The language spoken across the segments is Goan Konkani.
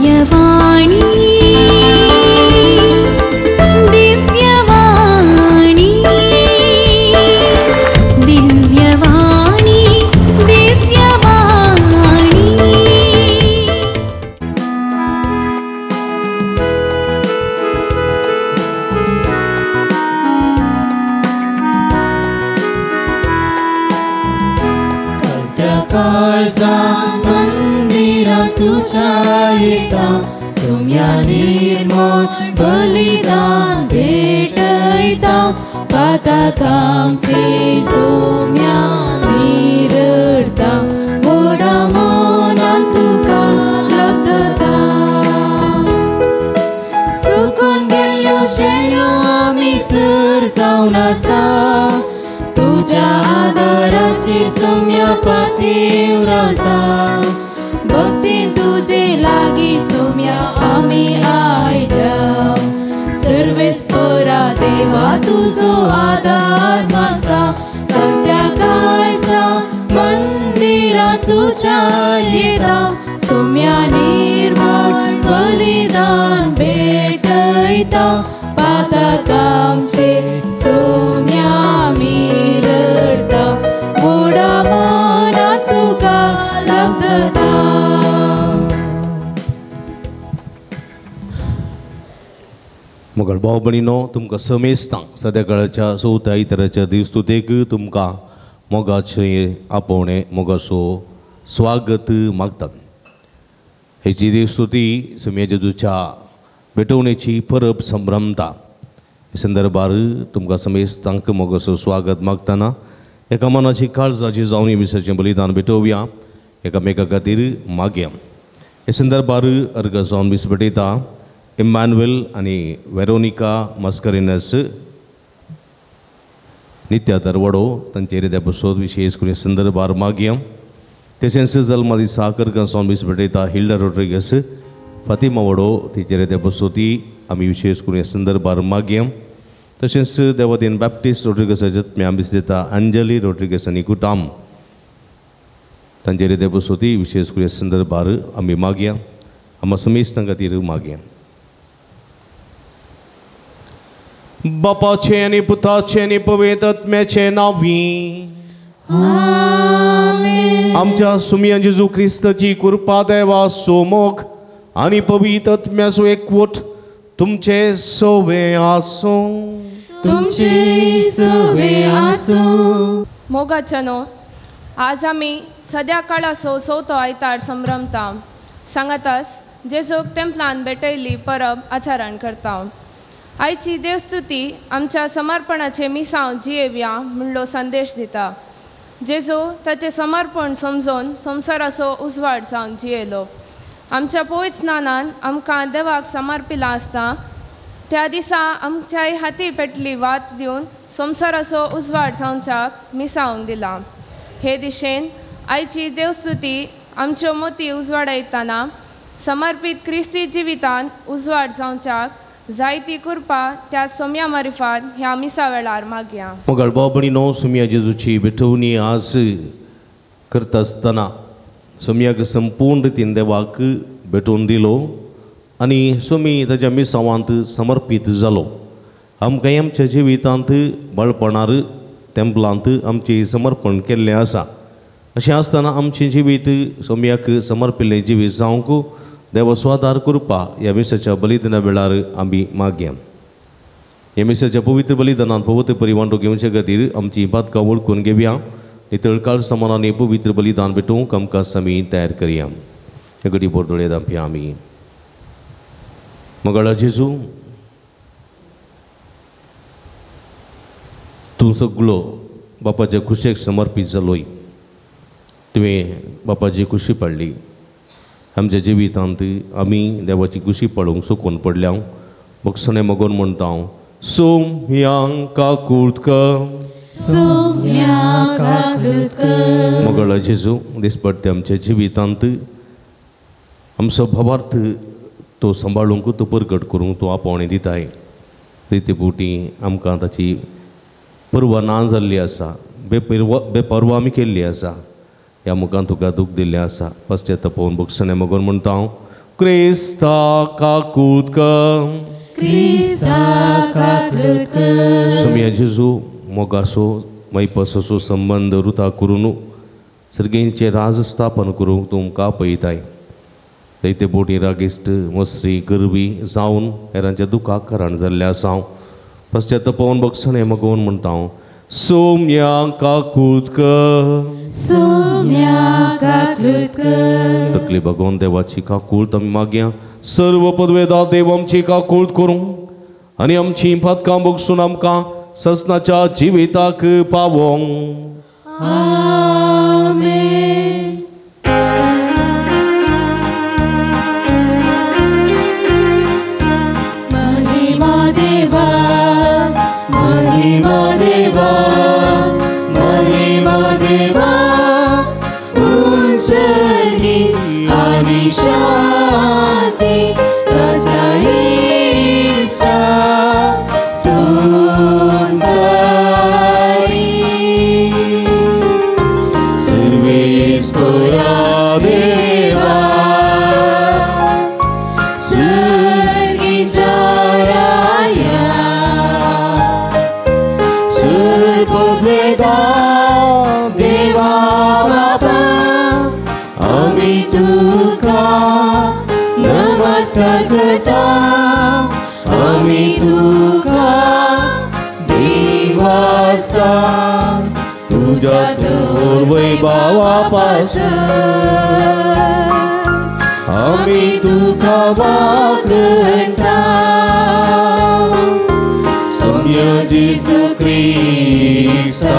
दिव्यवाणी दिव्यवाणी दिव्यवाणी दिव्यवाणी. मंदिरा तुझ्या येता सुम्या निर्मळ बलिदान भेटयता पातकांचे सुम्या मिरडता व्हडा मनान तुका लभता. सुकून गेल्ल्यो शेळ्यो आमी सर जावन आसा तुझ्या आदाराची सुम्या पातीव रावता. भक्तीन तुझे लागी सुम्या आमी आयल्या सर्वेस्परा देवा तुजो आदार मागता. त्या काळजा मंदिरा तुझ्या येता सुम्या निर्मळ बलिदान भेटयता पातकांचे सुम्या मिरडता व्हडा मनान तुका लभता. मगळ भाव भयणीनो, तुमकां समेस्तांक सद्या चवथ्या आयताराच्या देवस्तुतेक तुमकां मोगाचें आपोवणें मोगाचो स्वागत मागतात. हेची देवस्तुती सुम्या जेजूच्या भेटवणेची परब संभ्रमता. संदर्भार तुमकां समेस्तांक मोगाचो स्वागत मागतना एका मनाची काळजाची जावन मिसाचें बलिदान भेटोवया, एकामेका खातीर मागया. हे संदर्भार अर्घ जावन मीस भेटयता इम्मानुएल आनी वेरोनिका मस्करिनस नित्या दरवडो तांचे हृदया बसोत विशेष करून संदर्भार मागया. तशेंच जल्मा दिसा करगांव मीस भेटयता हिल्डा रोड्रिगस फातिमा वडो तिचे हृदया बसोती आमी विशेष करून संदर्भार मागया. तशेंच देवादीन बॅप्टिस्ट रोड्रिगसाचे आमी दिता अंजली रोड्रिगस आनी कुटाम तांचे हृदया बसोती विशेष करून संदर्भार आमी मागया. आमा समेस्तां खातीर मागया. बापाचे आनी पुताचे आनी पवित्र आत्म्याचे नांवी आमच्या सुम्या जेजू क्रिस्ताची कृपा देवा सोमोग आनी पवित्र आत्म्याचो एकवट तुमचे सोवे आसूं. तुमचे सोवे आसूं. मोगाच्यानो, आज आमी सद्या काळाचो चवथो आयतार संभ्रमता. सांगाताच जेजूक तेंपलान भेटयल्ली परब आचरण करता. आयची देवस्तुती आमच्या समर्पणाचे मिसांव जियेवया म्हणलो संदेश दिता. जेजू ताचें समर्पण समजून संवसाराचो उजवाड जावन जियेलो. आमच्या पवित्र स्नानान आमकां देवाक समर्पिलां आसता. त्या दिसा आमच्याय हाती पेटली वात दिवन संवसाराचो उजवाड जावच्याक मिसावंक दिला. हे दिशेन आयची देवस्तुती आमच्यो मोती उजवाडायतना समर्पीत क्रिस्ती जिवितान उजवाड जावच्याक जायती कृपा त्या सोम्या मारिफात ह्या मिसा वेळार मागया. मगळ भाव भयणीनो, सोम्या जेजूची भेटवणी आज करता आसतना सोम्याक संपूर्ण रितीन देवाक भेटोवन दिलो आनी सोमी ताच्या मिसावांत समर्पीत जालो. आमकां आमच्या जिवितांत बाळपणार तेंपलांत आमचें समर्पण केल्लें आसा. अशें आसतना आमचें जिवीत सोम्याक समर्पिल्लें जिवीत जावंक देवा स्वादार कृपा ह्या मिसाच्या बलिदाना वेळार आमी मागया. ह्या मिसाच्या पवित्र बलिदानान पवित्र परिवांटो घेवचे खातीर आमची पातकां वळखून घेवया. नितळ काळ समानांनी पवित्र बलिदान भेटोवंक आमकां समी तयार करया. हे घडी बोरदोळे दामपी आमी मगळा जेजू, तूं सगळो बापाच्या खुशेक समर्पीत जालोय. तुवें बापाची खुशी पडली. आमच्या जिवितांत आमी देवाची खुशी पळोवंक सुकून पडल्या. बक्षणे मगोन म्हणटा हांव, सोम्यांक काकूट कर, सोम्यांक काकूट कर. मगळा जेजू, दिसपट्टे आमच्या जिवितांत आमचो भावार्थ तो सांबाळूंक, तो परगट करूंक तूं आपोवणें दिताय. रिती बोटी आमकां ताची पर्वा ना जाल्ली आसा, बेपर्वा आमी केल्ली आसा. ह्या मुखान तुका दूख दिल्लें आसा. पश्चातापोवन बक्षणे मगोन म्हणटा हांव, क्रिस्ता काकूत कर, क्रिस्ता काकूत कर. सोम्या जेजू मोगासो मैपसो संबंद रुता करून सर्गेंचे राज स्थापन करूंक तुमकां पळयताय. जायते बोटी रागिश्ट मसरी गरबी जावन हेरांच्या दुखाक कारण जाल्ले आसा. हांव पश्चातापावन बक्षणें मागोवन म्हणटा हांव, सोम्या काकूत कर, सोम्या काकूत कर. तकली भगवान देवाची काकूत आमी मागया. सर्व पदवेदार देव आमची काकूत करूं आनी आमची पातकां बगसून आमकां ससनाच्या जिविताक पावोंक. आमेन. महिमा देवा, महिमा देवा, महिमा देवा, उंचली आनी शांती ताज्या इश्टा संवसारी. सर्वेस्परा देवा, सर्गीच्या राया, सर्ववेदा देवा बापा, आमी तुका नमस्कार करता, आमी तुका देवास्ता, तुज्या वैभावा पासून आमी तुका वागणता. सोम्या जेजू क्रिस्ता,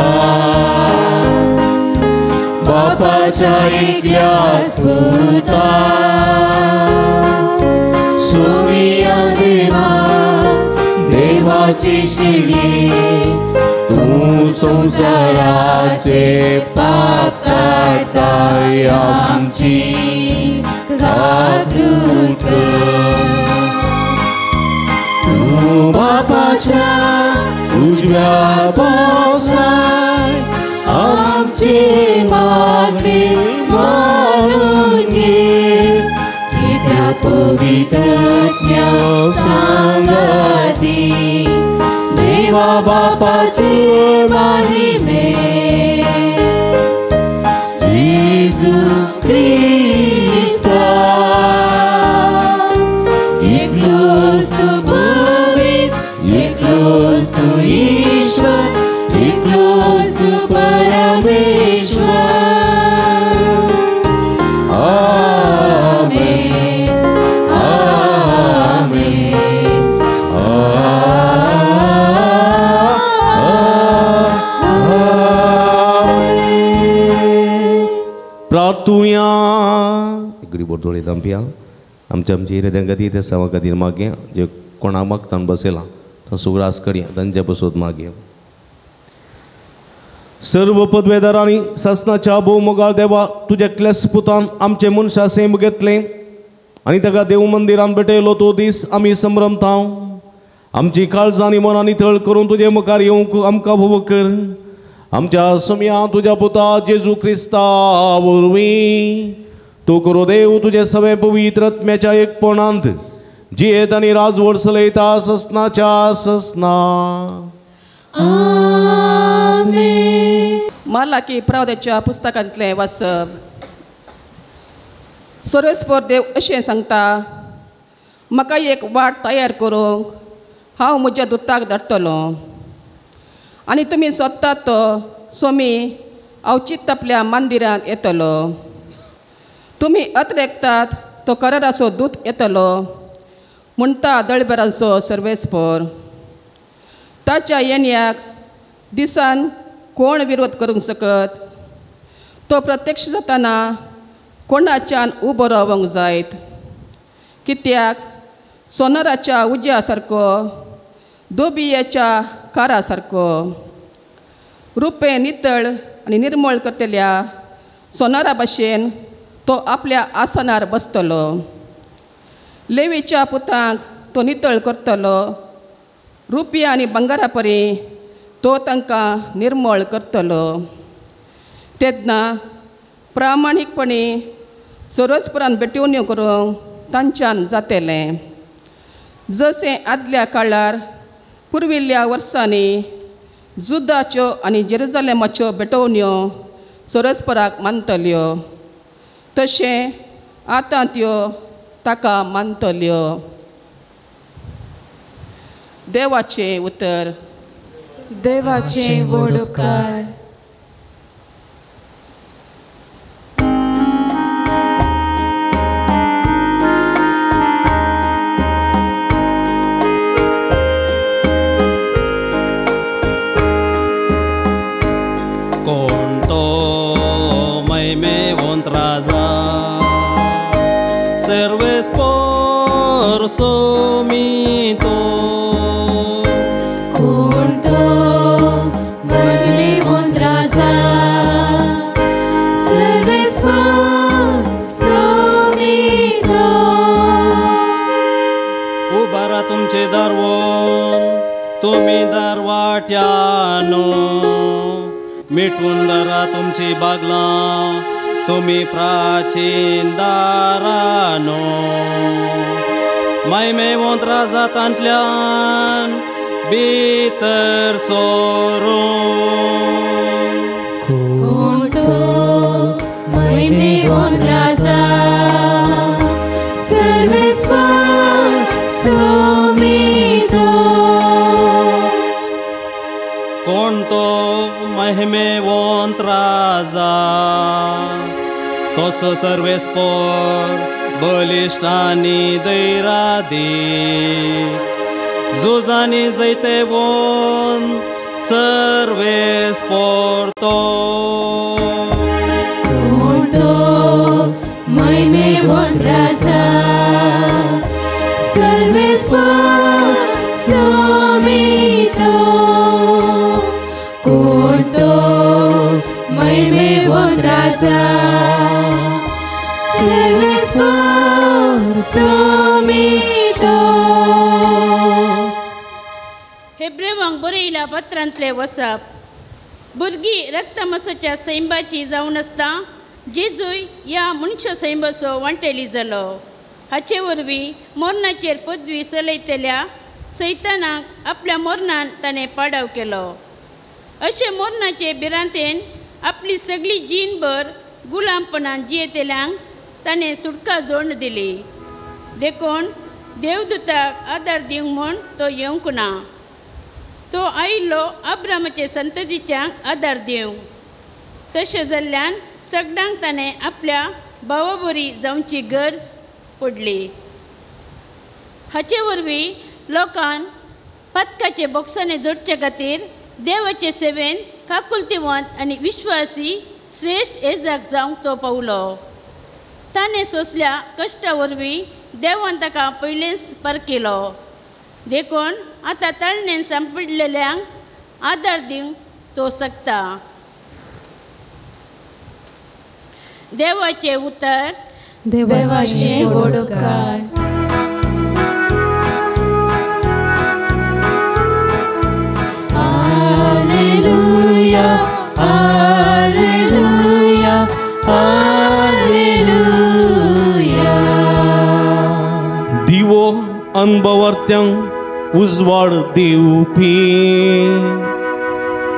बापाच्या एकल्या पुता, सोम्या देवा, देवाची शिळी, तूं संवसाराचे पाप काडताय, आमची काकूत कर. तूं बापाच्या उजव्या बसलाय, आमची मागणी मानून घे, कित्याक पवित्रज्ञा सांगाती देवा बापाचे महिमे. जेजू क्रिस्ता, एकलोच तूं पवित्र, एकलोच तूं ईश्वर, एकलोच तूं परमेश्वर. आमेन, आमेन, आमेन. प्रार्थुया. गरीब दोळे दामपिया आमच्या आमच्या हिरद्यां खातीर त्या सेवा खातीर मागया. जे कोणा मागतान बसयला तो सुग्रास करया, तांच्या बसोत मागया. सर्व पदवेदारांनी सासनाच्या भोवमोगाळ देवा, तुज्या क्लेस पुतान आमचे मनशा सेम घेतलें आनी ताका देव मंदिरान भेटयलो तो दीस आमी संभ्रमता. आमची काळजां आनी मनां नितळ करून तुजे मुखार येवंक आमकां भोव कर. आमच्या सोम्या तुज्या पुता जेजू क्रिस्ता वरवीं तूं करो देव तुजे सगळे पवित्र आत्म्याच्या एकपणांत जियेत आनी राजवट चलयता ससनाच्या ससना. आमेन. मालाकी प्रवद्याच्या पुस्तकांतलें वाचप. सर्वेस्पर देव अशें सांगता, म्हाका एक वाट तयार करूंक हांव म्हज्या दुताक धाडटलो आनी तुमी सोदतात तो स्वामी अवचीत आपल्या मंदिरांत येतलो. तुमी अत्रेकतात तो कराराचो दूत येतलो म्हणटा दळबरांचो सर्वेस्पर. ताच्या येण्याक दिसान कोण विरोध करूंक शकत? तो प्रत्यक्ष जाताना कोणाच्यान उबो रावंक जायत? कित्याक सोनाराच्या उज्या सारको, दोबियाच्या कारा सारको, रुपें नितळ आनी निर्मळ करतल्या सोनारा भाशेन तो आपल्या आसनार बसतलो. लेवीच्या पुतांक तो नितळ करतलो, रुपया आनी भांगरा परी तो तांकां निर्मळ करतलो. तेन्ना प्रामाणीकपणी सर्वस्परान भेटवण्यो करूंक तांच्यान जातलें. जशें आदल्या काळार पुर्विल्ल्या वर्सांनी जुदाच्यो आनी जेरुजलेमाच्यो भेटवण्यो सरस्पराक मानतल्यो तशें आतां त्यो ताका मानतल्यो. देवाचें उतर. देवाचें व्हड उपकार. कोण तो महिमेवंत राजा सर्वेस्पर सोमितो. कोण तो महिमेवंत राजा सर्वेस्पर सोमितो. उबारा तुमचे दारवोन तुमी दारवाट्यानो, मिटून दरा तुमची बागलां तुमी प्राचीन दारानो. महिमेवंत राजा तांतल्यान भितर सोरूं. कोण तो महिमेवंत राजा सर्वेस्पर सोमितो. कोण तो महिमेवंत राजा तसो सर्वेस्पर बलिश्ट आनी दैरादी, झुजांनी जैतेवंत सर्वेस्पर तो. कोण तो महिमेवंत राजा सर्वेस्पर सोमितो. कोण तो महिमेवंत राजा सर्वेस्पर सोमितो. हेब्रेवांक बरयल्या पत्रांतले वसप. भुरगीं रक्तमासाच्या सैंबाची जावन आसता जेजूय ह्या मनशा सैंबाचो वांटेली जालो. हाचे वरवीं मरणाचेर पदवी चलयतल्या सैतानाक आपल्या मरणान ताणें पाडाव केलो. अशें मरणाचे भिरांतेन आपली सगळी जीणभर गुलामपणान जियेतल्यांक ताणें सुटका जोडून दिली. देखून देवदूताक आदार दिवंक म्हूण तो येवंक ना. तो आयिल्लो अब्रामाचे संततीच्यांक आदार दिवंक. तशें जाल्ल्यान सगळ्यांक ताणें आपल्या भावा बरी जावची गरज पडली. हाचे वरवीं लोकान पातकाचे बोक्सांनी जोडचे खातीर देवाचे सेवेन काकुलतिवंत आनी विश्वासी श्रेश्ठ एजाक जावंक तो पावलो. ताणें सोंसल्या कश्टा वरवीं देवान ताका पयलेंच परकिलो. देखून आतां ताळणेन सांपडलेल्यांक आदार दिवंक तो शकता. देवाचें उतर. देवाचें व्हड उपकार. Alleluia, alleluia, alleluia. दिवो अनभवर्त्यांक उजवाड दिवपी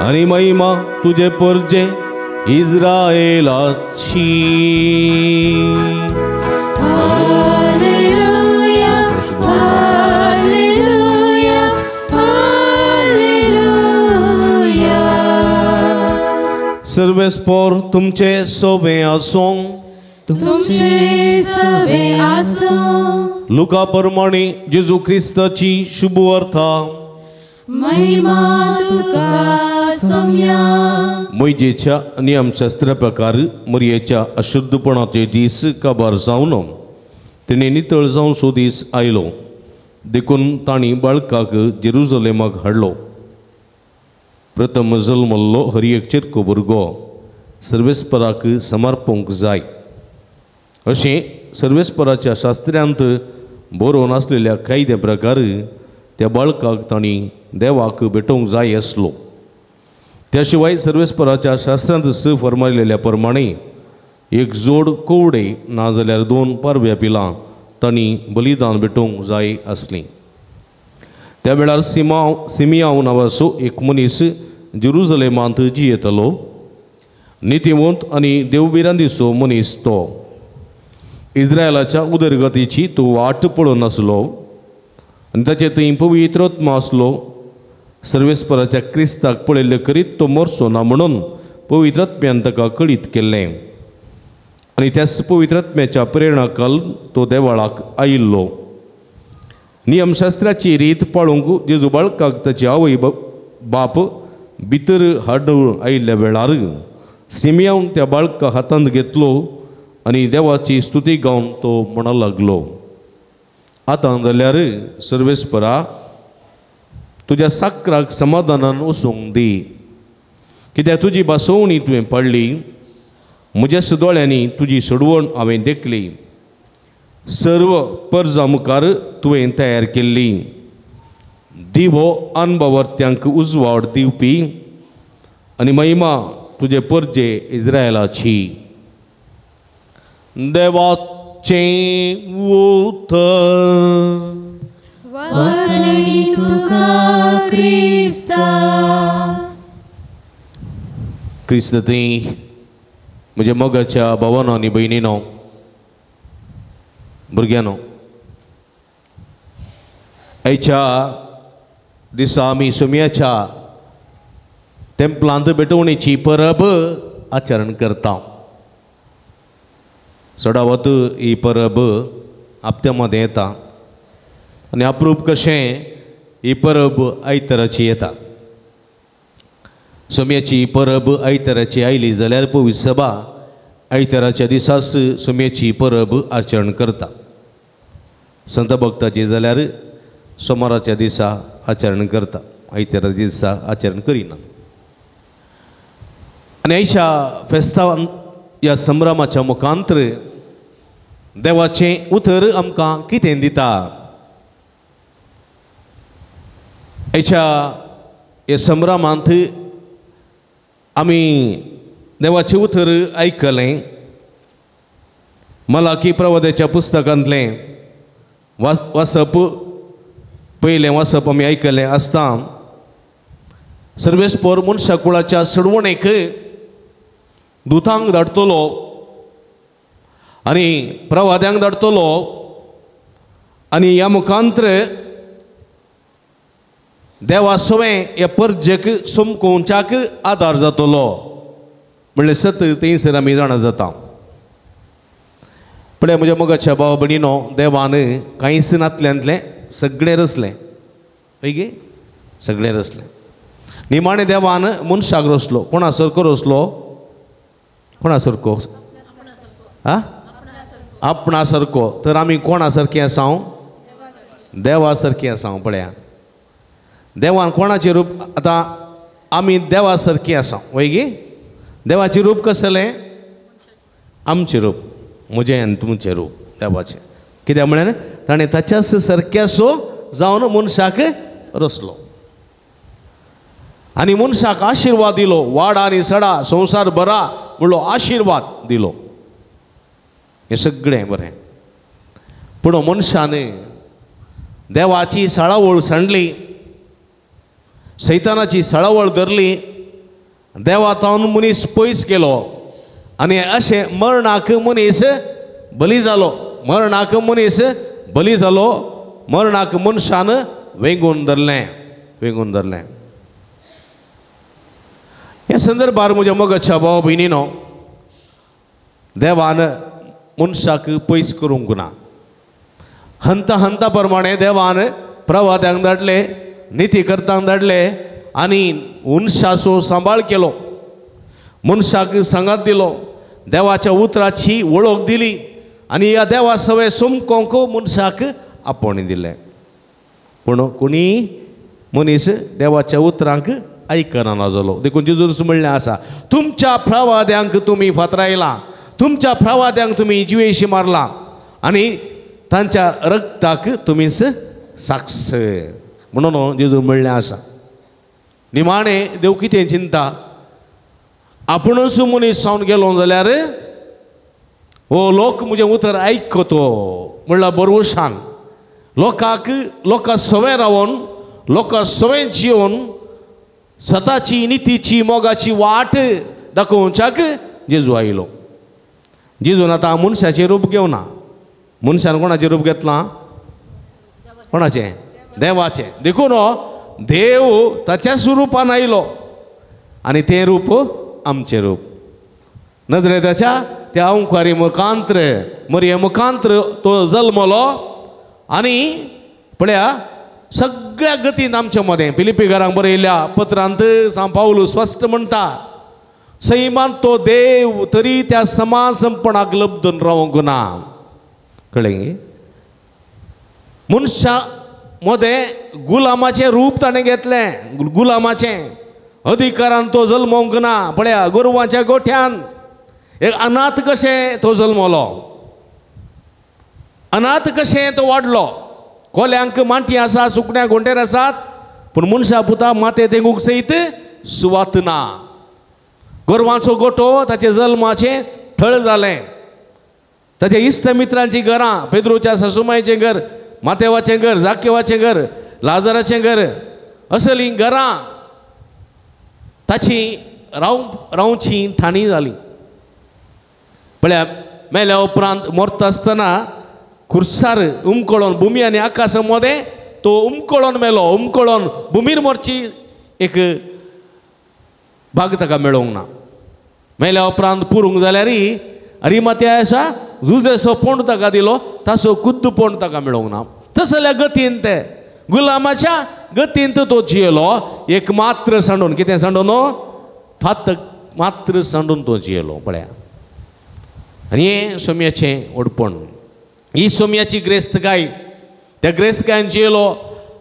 आनी महिमा तुजे परजे इस्रायलाची. Alleluia, alleluia, alleluia. सर्वेस्पर तुमचे सोबे आसूं. तुमचे सोबे आसूं. लुका प्रमाणे जेजू क्रिस्ताची शुभ वार्ता. महिमा तुका सोम्या. मोयजेच्या नियमशास्त्रा प्रकार मरियेच्या अशुद्धपणाचे दीस काबार जावन तिणें नितळ जावचो दीस आयलो. देखून तांणी बाळकाक जेरुजलेमाक हाडलो. प्रथम जल्मल्लो हर एक चेरको भुरगो सर्वेस्पराक समर्पूंक जाय अशें सर्वेस्पराच्या शास्त्र्यांत बरोवन आसलेल्या कायद्या प्रकार त्या बाळकाक तांणी देवाक भेटोवंक जाय आसलो. त्या शिवाय सर्वेस्पराच्या शास्त्रांत स फर्मायलेल्या प्रमाणे एक जोड कोवडे नाजाल्यार 2 पारव्या पिलां तांणी बलिदान भेटोवंक जाय आसलीं. त्या वेळार सिमियांव नांवाचो एक मनीस जेरुजलेमांत जियेतलो. नितीवंत आनी देवभिरांतीचो मनीस तो. इस्रायलाच्या उदरगतीची तो वाट पळोवन आसलो आनी ताचे थंय पवित्र आत्मा आसलो. सर्वेस्पराच्या क्रिस्ताक पळयल्ले करीत तो मरचो ना म्हणून पवित्र आत्म्यान ताका कळीत केल्लें आनी त्याच पवित्र आत्म्याच्या प्रेरणाकाल तो देवळाक आयिल्लो. नियमशास्त्राची रीत पाळूंक जेजू बाळकाक ताची आवय बाप भितर हाडून आयिल्ल्या वेळार सिमियांव त्या बाळका हातांत घेतलो आनी देवाची स्तुती गावन तो म्हणा लागलो, आतां जाल्यार सर्वेस्परा तुज्या साकराक समाधानान वचूंक दी, कित्याक तुजी भासोवणी तुवें पडली, म्हज्या दोळ्यांनी तुजी सोडवण हांवें देखली, सर्व परजा मुखार तुवें तयार केल्ली दिवो अनबावर्त्यांक उजवाड दिवपी आनी महिमा तुजे परजे इस्रायलाची. देवाचें उतर. वरणी तुका क्रिस्ता. क्रिस्त थंय म्हज्या मोगाच्या भावानो आनी भयणीनो, भुरग्यांनो, आयच्या दिसा आमी सोम्याच्या तेंपलांत भेटवणेची परब आचरण करता. चडावत ही परब आपत्या मदें येता आनी अप्रूप कशें ही परब आयताराची येता. सोम्याची परब आयताराची आयली जाल्यार पवित्र सभा आयताराच्या दिसाच सोम्याची परब आचरण करता. संत भक्ताची जाल्यार सोमाराच्या दिसा आचरण करता, आयताराच्या दिसा आचरण करिना. आनी आयच्या फेस्तावान ह्या संभ्रमाच्या मुखांतर देवाचें उतर आमकां कितें दिता? आयच्या ह्या संभ्रमांत आमी देवाचें उतर आयकलें. मलाकी प्रवाद्याच्या पुस्तकांतलें वाचप पयलें वाचप आमी आयकलें आसता. सर्वेस्पर मनशा कुळाच्या सडवणेक दुतांक धाडटलो आनी प्रवाद्यांक धाडटलो आनी ह्या मुखांतर देवा सवें ह्या परजेक समकोवच्याक आदार जातलो म्हणलें सत थंयसर आमी जाणा जाता. पळय म्हज्या मोगाच्या भाव भयणीनो, देवान कांयच नातल्यांतलें सगळें रचलें, हय गे, सगळें रचलें. निमाणें देवान मनशाक रचलो. कोणा सारको रचलो? कोणा सारको? आ, आपणा सारको. तर आमी कोणा सारकें आसा? देवा सारकें आसा. पळया देवान कोणाचें रूप, आतां आमी देवा सारकें आसा, वय गे. देवाचें रूप कसलें? आमचें रूप, म्हजें आनी तुमचें रूप देवाचें. कित्याक म्हळ्यार ताणें ताच्याच सारक्यासो जावन मनशाक रचलो आनी मनशाक आशिर्वाद दिलो. वाडा आनी सडा संवसार बरा म्हणलो आशिर्वाद दिलो. हें सगळें बरें, पूण मनशान देवाची साळावळ सांडली, सैतानाची साळावळ धरली, देवा तावन मनीस पयस गेलो आनी अशें मरणाक मनीस बली जालो. मरणाक मनीस बली जालो. मरणाक मनशान वेंगून धरलें, वेंगून धरलें. ह्या संदर्भार म्हज्या मोगाच्या भाव भयणीनो, देवान मनशाक पयस करूंक ना. हंता हंता प्रमाणे देवान प्रवाद्यांक धाडले, नितीकर्तांक धाडले आनी मनशाचो सांबाळ केलो, मनशाक सांगात दिलो, देवाच्या उतराची वळख दिली आनी ह्या देवा सवे समकोंक मनशाक आपोवणें दिलें. पूण कोणी मनीस देवाच्या उतरांक आयकना जालो. देखून जेजूस म्हणलें आसा, तुमच्या प्रवाद्यांक तुमी फातरायला, तुमच्या प्रवाद्यांक तुमी जिवेशी मारला आनी तांच्या रक्ताक तुमीच साक्ष म्हणून जेजू म्हणलें आसा. निमाणें देव कितें चिंता, आपुणूच मनीस जावन गेलो जाल्यार हो लोक म्हजें उतर आयकतो. म्हणल्यार बरवशान लोकांक लोकां सवंय रावन लोकां सवंय जिवन सताची नितीची मोगाची वाट दाखोवच्याक जेजू आयलो. जेजून आतां मनशाचें रूप घेवना. मनशान कोणाचें रूप घेतलां? कोणाचें? देवाचें. देखून देव ताच्या स्वरुपान आयलो आनी तें रूप आमचें रूप. नजरेताच्या त्या ओंकारी मुखांत्र मरये मुखांत्र तो जल्मलो आनी पळया सगळ्या गतीन आमच्या मदें. फिलिपी घरांक बरयल्ल्या पत्रांत सांव पावलू स्पश्ट म्हणटा, सैमान तो देव तरी त्या समाजपणाक लब्धून रावंक ना. कळ्ळें? मनशा मदें गुलामाचें रूप ताणें घेतलें. गुलामाचें अधिकारान तो जल्मोंक ना. पळया गोरवांच्या गोठ्यान एक अनाथ कशें तो जल्मलो, अनाथ कशें तो वाडलो. कोल्यांक मांटी आसा, सुकण्या गोंटेर आसात, पूण मनशा पुता माते तेंगूक सयत सुवात ना. गोरवांचो गोठो ताचें जल्माचें थळ जालें. ताच्या इश्ट मित्रांचीं घरां, पेद्रोच्या सासुमायचें घर, मातेवाचें घर, जाकेवाचें घर, लाजराचें घर, असलीं घरां ताची रावची ठाणी जाली. पळया मेल्या उपरांत मरता आसतना खुर्सार उमकळोन भुमी आनी आकाशा मदें तो उमकळोन मेलो. उमकळोन भुमीर मरची एक भाग ताका मेळोंक ना. मेल्या उपरांत पुरूंक जाल्यार अरिमात्या आसा जुजेचो पोंड ताका दिलो, ताचो खुद्द पोंड ताका मेळोंक ना. तसल्या गतीन ते गुलामाच्या गतीन तो जियेलो. एक मात्र सांडून, कितें सांडून? फातक मात्र सांडून तो जियेलो. पळया आनी हें सोम्याचें ओडपण, ही सोम्याची ग्रेस्तकाय. त्या ग्रेस्तकायन जियेलो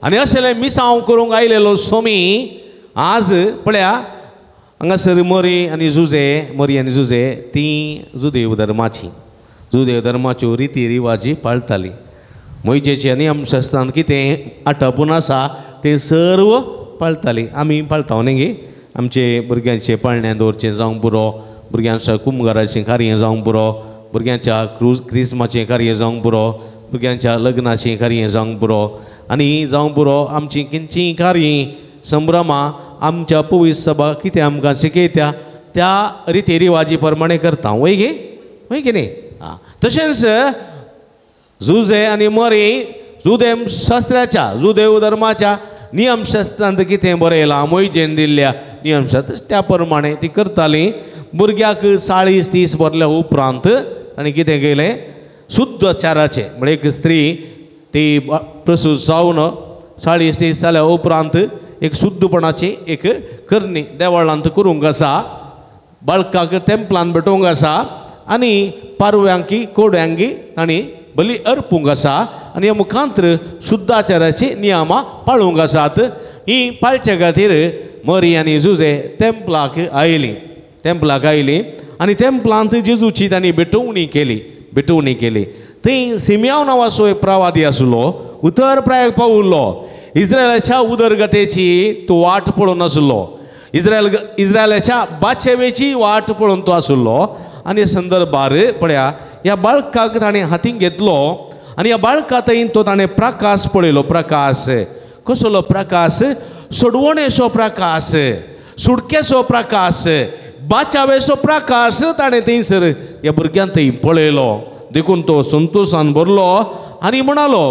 आनी असलें मिसांव करूंक आयलेलो सोमी आज पळया हांगासर मरी आनी जुजे, मरी आनी जुजे तीं जुदेव धर्माची, जुदेव धर्माच्यो रिती रिवाजी पाळटाली. मोयजेची आनी नियमशास्त्रान कितें आटापून आसा तें सर्व पाळटाली. आमी पाळटा न्ही गे, आमचे भुरग्यांचे पाळण्यां दवरचें जावंक पुरो, भुरग्यांच्या कुमगाराचें कार्य जावंक पुरो, भुरग्यांच्या क्रिस्माचें कार्य जावंक पुरो, भुरग्यांच्या लग्नाचें कार्य जावंक पुरो आनी जावंक पुरो आमचीं खंयचीं कार्य संभ्रमां आमच्या पवित्र सभा कितें आमकां शिकयता त्या रिती रिवाजी प्रमाणे करता. वय गे, वय गे न्ही? आं, तशेंच जुजे आनी मरी जुदेव शास्त्राच्या, जुदेव धर्माच्या नियमशास्त्रांत कितें बरयलां, मोयजेन दिल्ल्या नियमशास्त्र त्या प्रमाणे ती करताली. भुरग्याक 40 30 भरल्या उपरांत ताणें कितें केलें, शुद्धाचाराचें म्हळ्यार एक स्त्री ती प्रसूत जावन 40 30 जाल्या उपरांत एक शुद्धपणाची एक करणी देवळांत करूंक आसा, बाळकाक तेंपलान भेटोवंक आसा आनी पारव्यांकी कोड्यांकी तांणी बली अर्पूंक आसा आनी ह्या मुखांत्र शुद्धाचाराची नियमां पाळूंक आसात. ही पाळचे खातीर मरी आनी जुजे तेंपलाक आयली, तेंपलाक आयली आनी तेंपलांत जेजूची तांणी भेटवणी केली, भेटवणी केली. थंय सिमियांव नांवाचो एक प्रवादी आसलो, उतर प्रायक पावुल्लो. इस्रायलाच्या उदरगतेची तो वाट पळोवन आसलो, इस्रायलाच्या बाचेवेची वाट पळोवन तो आसलो. आनी संदर्भार पळया ह्या बाळकाक ताणें हातीन घेतलो आनी ह्या बाळका थंय तो ताणें प्रकाश पळयलो. प्रकाश कसलो प्रकाश? सोडवणेचो प्रकाश, सुटकेचो प्रकाश, बाचावेचो प्रकाश ताणें थंयसर ह्या भुरग्यान थंय पळयलो. देखून तो संतोशान भरलो आनी म्हणालो,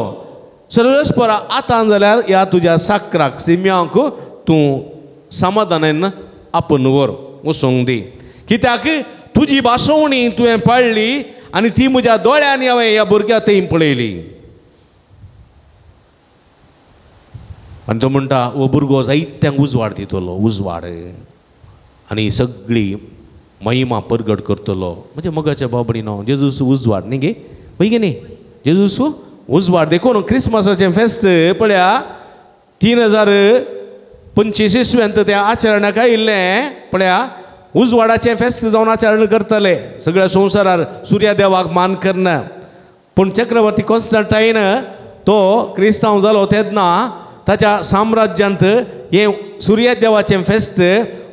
सर्वेस्परा आतां जाल्यार ह्या तुज्या साकराक सिम्यांक तूं समाधानान आपूण व्हर, वचूंक दी, कित्याक तुजी भासोवणी तुवें पाळ्ळी आनी ती म्हज्या दोळ्यांनी हांवें ह्या भुरग्या थंय पळयली. आनी तो म्हणटा, हो भुरगो जायत्यांक उजवाड दितलो, उजवाड आनी सगळी महिमा परगट करतलो. म्हणजे मोगाच्या बाबडीनो जेजूस उजवाड न्ही गे, वय गे न्ही? जेजूस उजवाड. देखून क्रिसमसाचें फेस्त पळया 3025 इसवेंत त्या आचरणाक आयिल्लें. पळया उजवाडाचें फेस्त जावन आचरण करतले सगळ्या संवसारार सुर्यादेवाक मान करना. पूण चक्रवर्ती कॉन्स्टंटायन तो क्रिस्तांव जालो तेन्ना ताच्या साम्राज्यांत हें सुर्यादेवाचें फेस्त,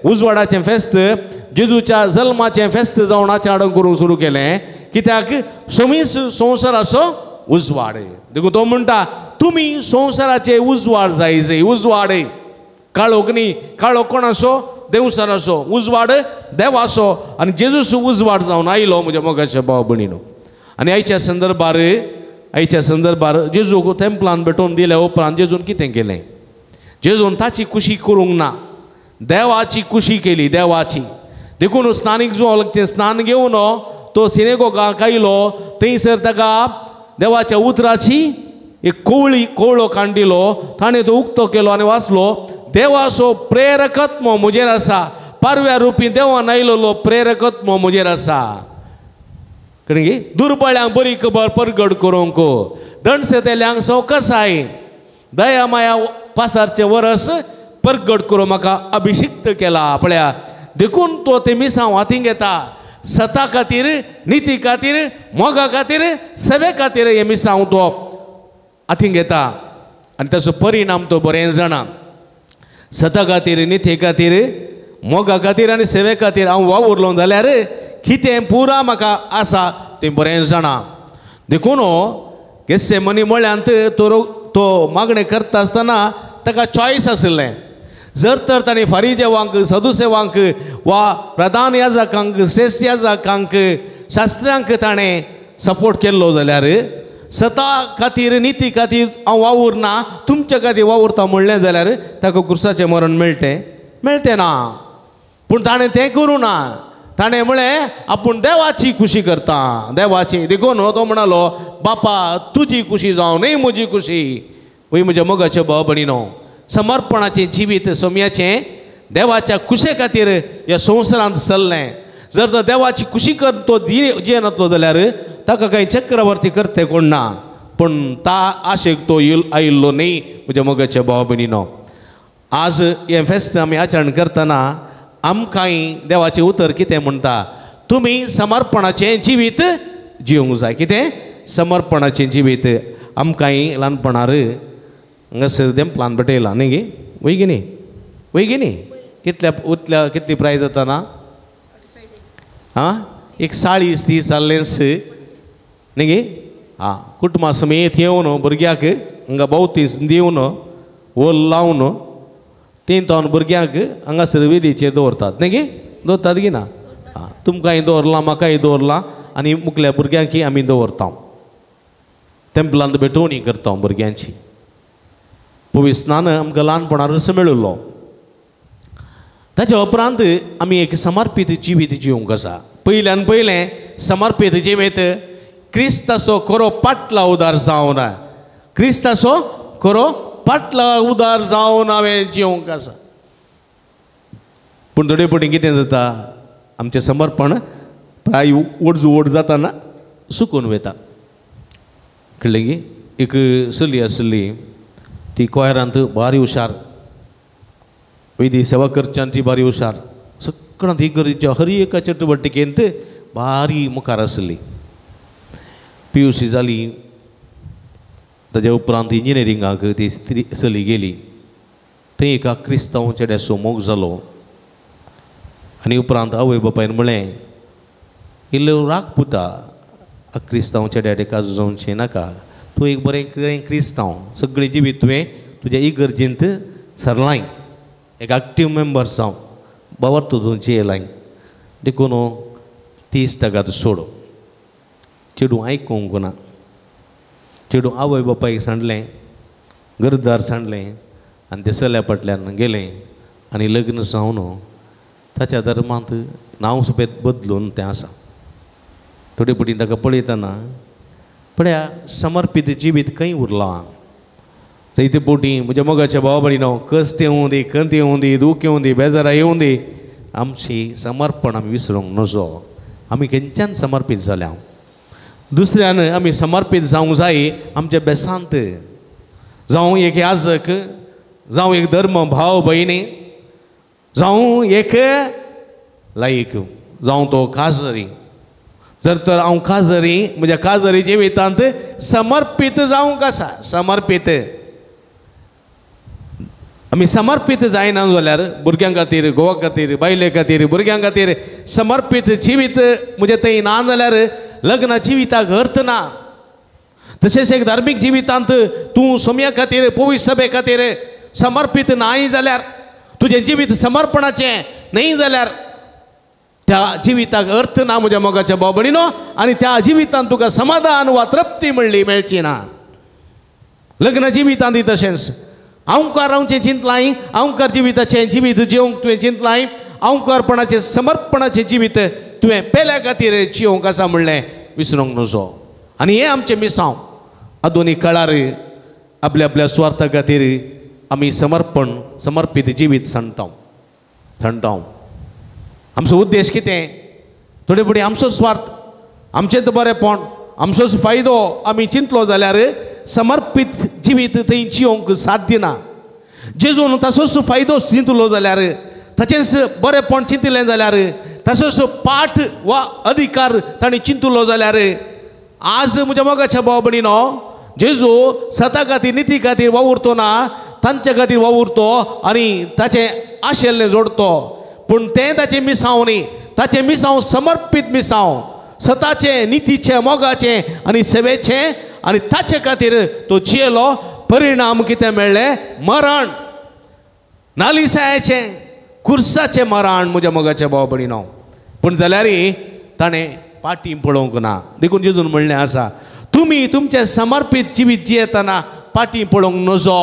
उजवाडाचें फेस्त, जेजूच्या जल्माचें फेस्त जावन आचरण करूंक सुरू केलें. कित्याक समीस संवसाराचो उजवाड. देखून तो म्हणटा तुमी संवसाराचे उजवाड जाय जाय. उजवाड काळोख न्ही, काळोख कोणाचो? देवसराचो. उजवाड देवाचो. आनी जेजूस उजवाड जावन आयलो म्हज्या मोगाच्या भाव भयणीनो. आनी आयच्या संदर्भार, आयच्या संदर्भार जेजूक तेंपलान भेटोवन दिल्या उपरांत जेजून कितें केलें? जेजून ताची कुशी करूंक ना, देवाची कुशी केली, देवाची. देखून स्नानीक जुवांव स्नान घेवन तो सिनेगोगाक आयलो, थंयसर ताका देवाच्या उतराची एक कोवळी कोवळो कांडिलो, ताणें तो उक्तो केलो आनी वाचलो, देवाचो प्रेरकत्व म्हजेर आसा, पारव्या रुपी देवान आयलेलो प्रेरकत्व म्हजेर आसा. कळ्ळें गी? दुर्बळ्यांक बरी खबर परगट करूंक, दणसेतेल्यांक सवकसाय, दया माया पासारचें वरस परगट करूं म्हाका अभिशिक्त केला. पळया, देखून तो ते मिसांव हातीं घेता, सता खातीर, निती खातीर, मोगा खातीर, सेवे खातीर हे मिसांव तो हातीं घेता. आनी ताचो परिणाम तो बरें जाणा. सता खातीर, निती खातीर, मोगा खातीर आनी सेवे खातीर हांव वावुरलो जाल्यार कितें पुरा म्हाका आसा तें बरें जाणा. देखून गेस्सेमनी मळ्यांत तो मागणें करता आसतना ताका चॉयस आशिल्लें. जर तर ताणें फारीदेवांक, सदुसेवांक वा प्रधान याजकांक, श्रेश्ठ याजकांक, शास्त्र्यांक ताणें सपोर्ट केल्लो जाल्यार सता खातीर, निती खातीर हांव वावुरना, तुमच्या खातीर वावुरता म्हणलें जाल्यार ताका क्रुसाचें मरण मेळटें? मेळटें ना. पूण ताणें तें करूं ना. ताणें म्हळें आपूण देवाची खुशी करता, देवाची. देखून तो म्हणालो बापा तुजी खुशी जावं न्हय म्हजी खुशी. वय म्हज्या मोगाच्या भाव भयणीनो, समर्पणाचें जिवीत सोम्याचें देवाच्या खुशे खातीर ह्या संवसारांत चल्लें. जर तर देवाची खुशी कर तो जियेनातलो जाल्यार ताका कांय चक्रवर्ती करते कोण ना, पूण ता आशेक तो आयिल्लो न्हय. म्हज्या मोगाच्या भाव भयणीनो, आज हें फेस्त आमी आचरण करतना आमकांय देवाचें उतर कितें म्हणटा? तुमी समर्पणाचें जिवीत जिवंक जाय. कितें? समर्पणाचें जिवीत. आमकांय ल्हानपणार हांगासर देंपलान भेटयलां न्ही गे? वय गी न्ही? वय गी न्ही? कितल्या उतल्या कितली प्रायज जाता ना? आं, एक 40 30 जाल्लेंच न्ही गे? आं, कुटुंबा समेत येवन भुरग्याक हांगा भोवतीस दिवन वोल लावन तीन तावन भुरग्यांक हांगासर वेदीचेर दवरतात न्ही गे? दवरतात गी ना? आं, तुमकांय दवरलां, म्हाकाय दवरलां आनी मुखल्या भुरग्यांकय आमी दवरता. तेंपलांत भेटवणी करता भुरग्यांची. पवित्र स्नान आमकां ल्हानपणारच मेळिल्लो. ताच्या उपरांत आमी एक समर्पीत जिवीत जिवंक आसा. पयल्यान पयलें समर्पीत जिवीत क्रिस्ताचो खरो पाटला उदार जावन, क्रिस्ताचो खरो पाटला उदार जावन हांवें जिवंक आसा. पूण थोडे फावटी कितें जाता, आमचें समर्पण प्राय ओड जाताना सुकून वता. कळ्ळें गी? एक चली आसली, ती क्वायरांत भारी हुशार, वैदी सेवा करच्यान ती भारी हुशार, सगळ्यांत ही गरजेच्या हर एका चटुवटिकेंत भारी मुखार आसली. PUC जाली, ताज्या उपरांत इंजिनियरिंगाक ती स्त्री चली गेली. थंय एका क्रिस्तांव चेड्याचो मोग जालो आनी उपरांत आवय बापायन म्हळें इल्लो राग पुता, क्रिस्तांव चेड्याक काजू जावचें नाका, तूं एक बरें क्रिस्तांव, सगळें जिवीत तुवें तुज्या इगर्जेंत सरलाय, एक एक्टीव मेंबर जावं, बाबर तूं जियेलाय, देखून तीस ताका सोड. चेडूं आयकूंक ना. चेडूं आवय बापायक सांडलें, घरदार सांडलें आनी ते चल्या फाटल्यान गेलें आनी लग्न जावन ताच्या धर्मांत नांव सुपेत बदलून तें आसा. थोडे फावटी ताका पळयतना पळया समर्पीत जिवीत खंय उरलां. जायते फावटी म्हज्या मोगाच्या भावा भयणीनो, कश्ट येवं दी, खंत येवं दी, दूख येवं दी, बेजारां येवं दी, आमची समर्पण आमी विसरूंक नजो. आमी खंयच्यान समर्पीत जाल्या. दुसऱ्यान आमी समर्पीत जावंक जाय आमच्या बेसांत, जावं एक याजक, जावं एक धर्म भाव भयणी, जावं एक लायक, जावं तो काजरी. जर तर हांव काजरी, म्हज्या काजरी जिवितांत समर्पीत जावंक आसा. समर्पीत आमी समर्पीत जायना जाल्यार भुरग्यां खातीर, घोवा खातीर, बायले खातीर, भुरग्यां खातीर समर्पीत जिवीत म्हजें थंय ना जाल्यार लग्न जिविताक अर्थ ना. तशेंच एक धार्मीक जिवितांत तूं सोम्या खातीर पवित्र सभे खातीर समर्पीत नाय जाल्यार, तुजें जिवीत समर्पणाचें न्हय जाल्यार त्या जिविताक अर्थ ना म्हज्या मोगाच्या भाव भयणीनो, आनी त्या जिवितांत तुका समाधान वा तृप्ती म्हणली मेळची ना. लग्न जिवितांत तशेंच अंकार रावचें चिंतलाय, अंकार जिविताचें जिवीत जिवंक तुवें चिंतलाय, अंकारपणाचें समर्पणाचें जिवीत तुवें पेल्या खातीर जिवंक आसा म्हणलें विसरूंक नजो. आनी हें आमचें मिसांव आधुनीक काळार आपल्या आपल्या सुवार्था खातीर आमी समर्पण समर्पीत जिवीत सांडता थंडता. आमचो उद्देश कितें? थोडे फुडें आमचो स्वार्थ, आमचेंच बरेंपण, आमचोच फायदो आमी चिंतलो जाल्यार समर्पीत जिवीत थंय जिवंक साध्य ना. जेजून ताचोच फायदो चिंतलो जाल्यार, ताचेंच बरेंपण चिंतलें जाल्यार, ताचोच पाठ वा अधिकार ताणें चिंतलो जाल्यार आज म्हज्या मोगाच्या भाव भयणीनो, जेजू सता खातीर निती खातीर वावुरतो ना, तांच्या खातीर वावुरतो आनी ताचें आशिल्लें जोडतो. पूण तें ताचें मिसांव न्ही, ताचें मिसांव समर्पीत मिसांव, सताचें, नितीचें, मोगाचें आनी सेवेचें, आनी ताचे खातीर तो जियेलो. परिणाम कितें मेळ्ळें? मरण, नालिसायाचें, कुर्साचें मरण म्हज्या मोगाच्या भाव भयणीनो. पूण जाल्यार ताणें पाटी पळोवंक ना. देखून जेजून म्हणलें आसा, तुमी तुमचें समर्पीत जिवीत जियेतना पाटी पळोवंक नजो.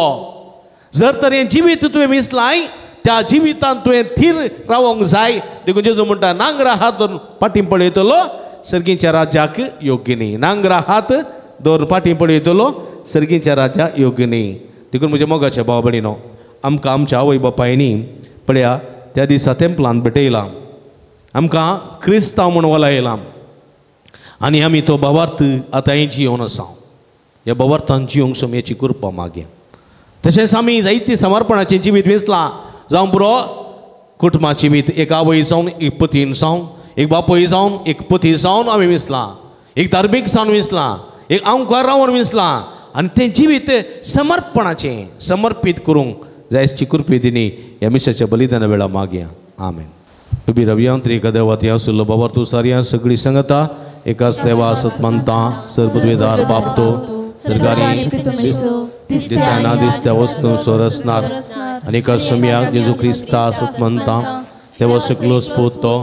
जर तर हें जिवीत तुवें विसलाय त्या जिवितांत तुवें थीर रावोंक जाय. देखून जेजू म्हणटा, नांगरा हात धरून पाटी पळयतलो सर्गीच्या राज्याक योग्य न्ही, नांगरा हात दवर पाटी पळयतलो सर्गीच्या राज्याक योग्य न्ही. देखून म्हज्या मोगाच्या भाव भयणीनो, आमकां आमच्या आवय बापायनी पळया त्या दिसा तेंपलान भेटयलां, आमकां क्रिस्तांव म्हूण वलायलां आनी आमी तो भावार्थ आतांय जियोवन आसा. ह्या भावार्थान जियोंक सोमयेची कृपा मागया. तशेंच आमी जायती समर्पणाचें जिवीत वेंचलां, जावं पुरो कुटुंबा जिवीत, एक आवय जावन, एक पतीन जावन, एक बापूय जावन, एक पती जावन आमी विसलां, एक धार्मीक जावन विसलां, एक अंकार रावन विसलां, आनी तें जिवीत समर्पणाचें समर्पीत करूंक जायची कृपे दिनी ह्या मिसाच्या बलिदाना वेळा मागया. आमेन. उबी रवया त्रिक देवा ती आसुल्लो बाबर तूं सारया सगळी संगता एकाच देवा सत मानता सर्वद्वेदार बापतो सरकारी दिसत्या ना दिसत्या वस्तू सोरसनार आनी एकाच सम्याक जेजू क्रिस्ता सत मानता देवा सकलो स्पोतो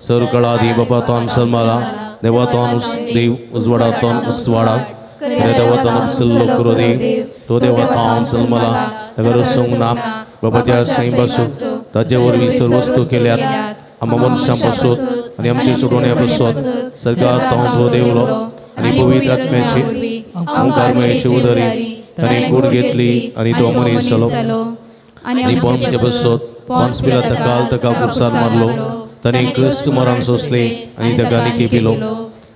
सर्वकळादी बापातोन सलमाला देवातोन देव उजवाडातोन उसवाडा देवातोन सल्लो क्रोधी तो देवातोन सलमाला ताका रसूंक ना बाबाच्या सैम पासून ताचे वरवीं सर्व वस्तू केल्यात आमा मनशां पासून आनी आमचे सोडोवण्या पासून सर्गात तो देवलो आनी पवित्र आत्म्याची ओंकारमयाची उदरी ताणें कूड घेतली आनी तो मनीस जालो आनी आमचे पासून पोन्स पिलाता काल ताका खुर्सार मारलो ताणें क्रिस्त मरण सोंसलें आनी ताका निकी पिलो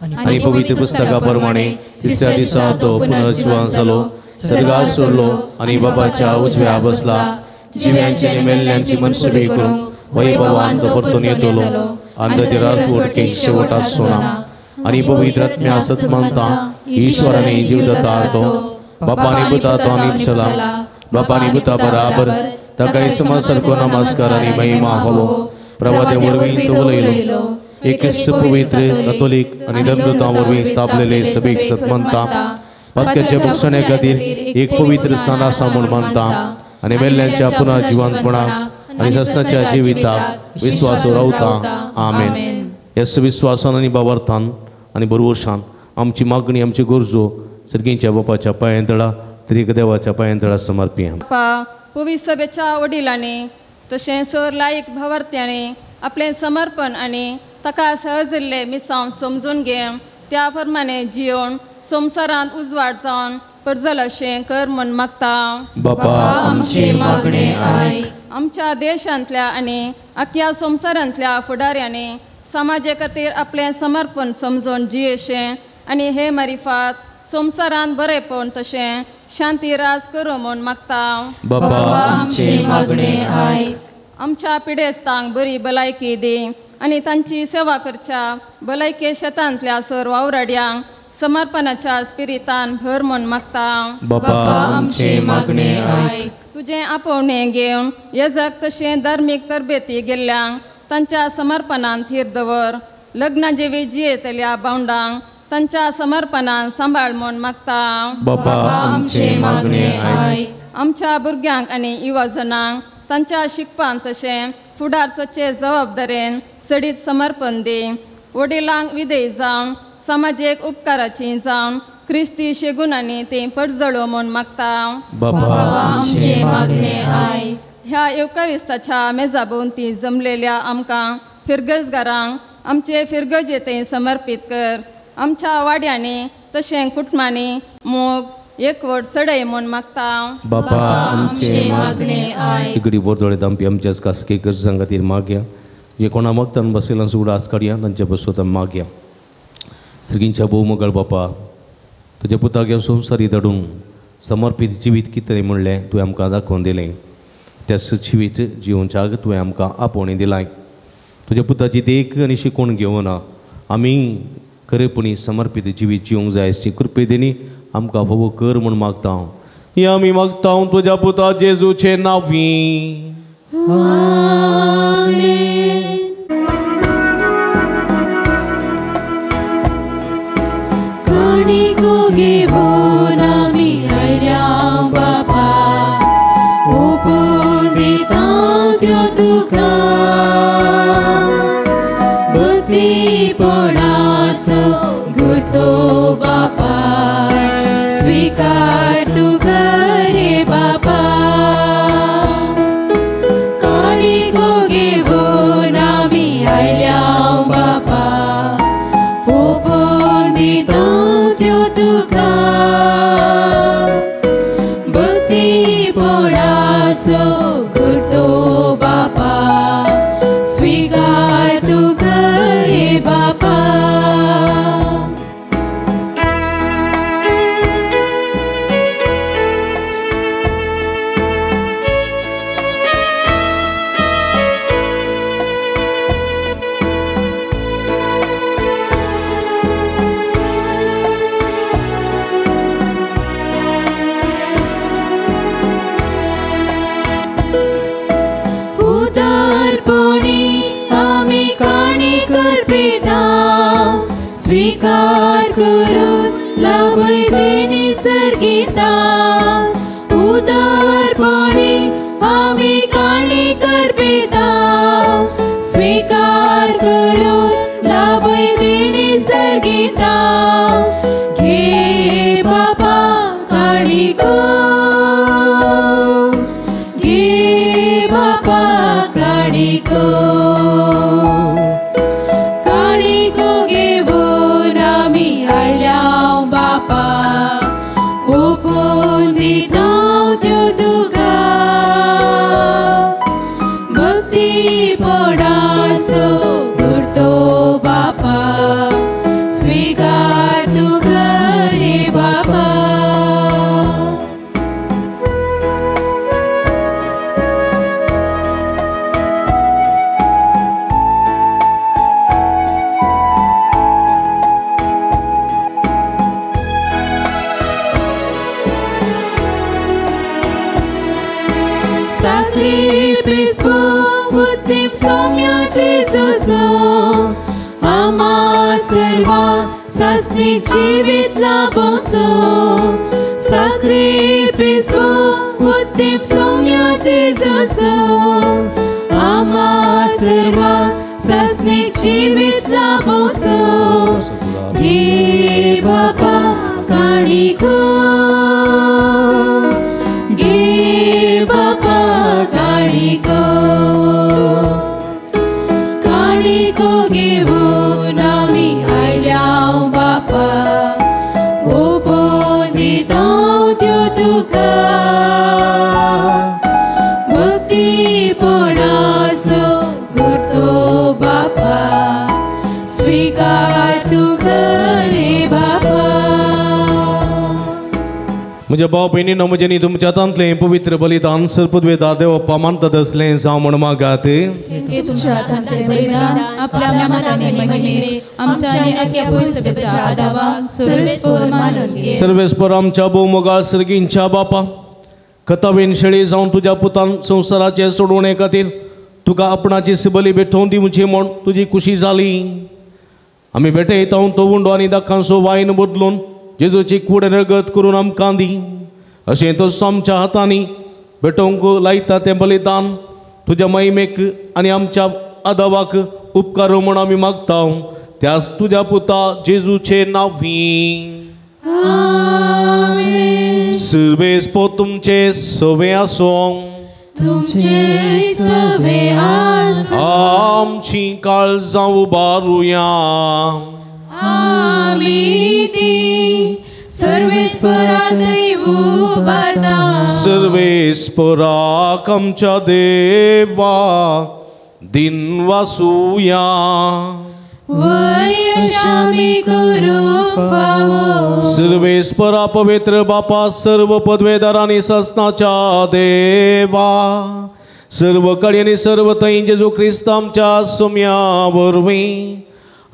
आनी पवित्र पुस्तका प्रमाणे तिसऱ्या दिसा तो पुनर्जिवन जालो सर्गात सोडलो आनी बाबाच्या उजव्या बसला जिव्यांची आनी मेल्ल्यांची मनसबी करूंक वैभवान तो परतून येतलो आनी ताचे राजवटकेक शेवट आसचो ना. आनी पवित्र आत्म्या सत मानता ईश्वराने जीवदाता तो बापानी पुता तो निपसला बापानी पुता बराबर ताका इसमा सारको नमस्कार आनी महिमा हवो प्रभाते वरवीं तो उलयलो एकच पवित्र कथोलीक आनी धर्मदूतां वरवीं स्थापलेले सभेक सत मानता पातक्याच्या भोगसण्या खातीर एक पवित्र स्नान आसा म्हूण मानता आनी मेल्ल्यांच्या पुनः जिवंतपणाक आनी सस्नाच्या जिविताक विस्वास रावता. आमेन. ह्या विस्वासान आनी भावार्थान आनी बरवशान आमची मागणी आमची गरजो सर्गींच्या बापाच्या पांयांतळा त्रिक देवाच्या पांयांतळा समर्पिया. बापा पवित्र सभेच्या वडिलांनी तशें सर लायक भावार्थ्यांनी आपलें समर्पण आनी ताका सहजिल्लें मिसांव समजून घेवन त्या प्रमाणे जियोवन संवसारांत उजवाड जावन परजल अशें कर म्हूण मागता. बापा आमचे मागणे आयक. आमच्या देशांतल्या आनी आख्या संवसारांतल्या फुडाऱ्यांनी समाजे खातीर आपलें समर्पण समजून जियेशें आनी हे मारिफात संवसारांत बरेंपण तशें शांती राज करूं म्हूण मागता. बापा आमचे मागणे आयक. आमच्या पिडेस्तांक बरी भलायकी दी आनी तांची सेवा करच्या भलायके शेतांतल्या सर वावराड्यांक समर्पणाच्या स्पिरितान भर म्हूण मागता. बापा आमचे मागणे आयक. तुजें आपोवणें घेवन येजक तशें धार्मीक तरबेती गेल्ल्यांक तांच्या समर्पणान थीर दवर. लग्ना जिवी जियेतल्या भावंडांक तांच्या समर्पणान सांबाळ म्हूण मागता. बापा आमचे मागणे आयक. आमच्या भुरग्यांक आनी युवाजनांक तांच्या शिकपान तशें फुडार स्वच्छ जबाबदारेन सडीत समर्पण दी. वडिलांक विधेय जावन समाजीक उपकाराची जावन क्रिस्ती शेगुणांनी ती परजळो म्हूण मागता. बापा आमचे मागणे आयक. ह्या येवकारिस्ताच्या मेजा भोंवती जमलेल्या आमकां फिरगजगारांक आमचे फिरगजे ते समर्पीत कर. आमच्या वाड्यांनी तशें कुटुंबांनी मोग एकवट सडय म्हूण मागता. बापा आमचे मागणे आयक. इगडी बोरदोळे दामपी आमच्याच खासगी गरजां खातीर मागया. जे कोणा मागतान बसयलां सुगडा आस काडया तांच्या बसोतान मागया. सर्गींच्या भोवमगळ बापा तुज्या पुताक ह्या संवसारी धाडून समर्पीत जिवीत कितें म्हणलें तुवें आमकां दाखोवन दिलें. त्याच जिवीत जिवनच्याक तुवें आमकां आपोवणें दिलां. तुज्या पुताची देख आनी शिकवण घेवना आमी खरेपणी समर्पीत जिवीत जिवंक जाय अशी कृपेदेनी आमकां फावो कर म्हूण मागता. ही आमी मागता तुज्या पुता जेजूचे नांवी. आमेन. काणिको घेवन आमी आयल्या बापा ओपून दिता त्यो तुका भक्तीपणाचो गुर्तो बापा स्वीकार तूं कर बापा. काणिको घेवन आमी आयल्या बापा ओपून दिता त्यो तुका भक्तीपणाचो गुर्तो बापा स्वीकार तूं कर बापा. स्वीकार करून लाभय देणी सर्गीता उदारपणी आमी काणी करपिता स्वीकार करून लाभय देणी सर्गीता. घे बापा काणिको घे बापा काणिको काणिको घेवन आमी आयल्या बापा ओपून दिता त्यो तुका भक्तीपणाचो गुर्तो बापा स्वीकार तूं कर बापा. Sacrificio uttim somya Jesuso ama serva sasnik jivit laboso. Sacrificio uttim somya Jesuso ama serva sasnik jivit laboso. Ge bapa काणिको गे बापा काणिको काणिको घेवन आमी आयल्या बापा ओपून दिता त्यो तुका भक्तीपणाचो गुर्तो बापा स्वीकार तूं कर बापा. म्हज्या भाव भयणीनो म्हजेनी तुमच्या हातांतलें पवित्र बलिदान सरपदवेदा देवप्पा मानतात असलें जावं म्हूण मागात. तुमच्या हातांतलें बलिदान आपल्या मनाने महिमेक आमच्या आनी आख्या भुंयसभेच्या आदावाक सर्वेस्पोर मानून घे. सर्वेस्पोर आमच्या भोवमोगाळ सर्गींच्या बापा कथावेन शेळी जावन तुज्या पुतान संवसाराचे सोडवणे खातीर तुका आपणाची बली भेटोवन दिवची म्हूण तुजी खुशी जाली. आमी भेटयता तो उंडो आनी दाखांचो वायन बदलून जेजूची कूड रगत करून आमकां दी. अशें तो आमच्या हातांनी भेटोवंक लायता तें बलिदान तुज्या महिमेक आनी आमच्या आदावाक उपकार म्हूण आमी मागता त्याच तुज्या पुता जेजूचे नांवी. सर्वेस पो तुमचे सवे आसूं. तुमचे सवे आसूं. आमची काळजां उबारुया. आमी ती सर्वेस्परा उबारता. सर्वेस्पराक आमच्या देवा दिन वासुया. सर्वेस्परा पवित्र बापा सर्व पदवेदार आनी सासनाच्या देवा सर्व कडी आनी सर्व थंय जेजू क्रिस्त आमच्या सुम्या वरवीं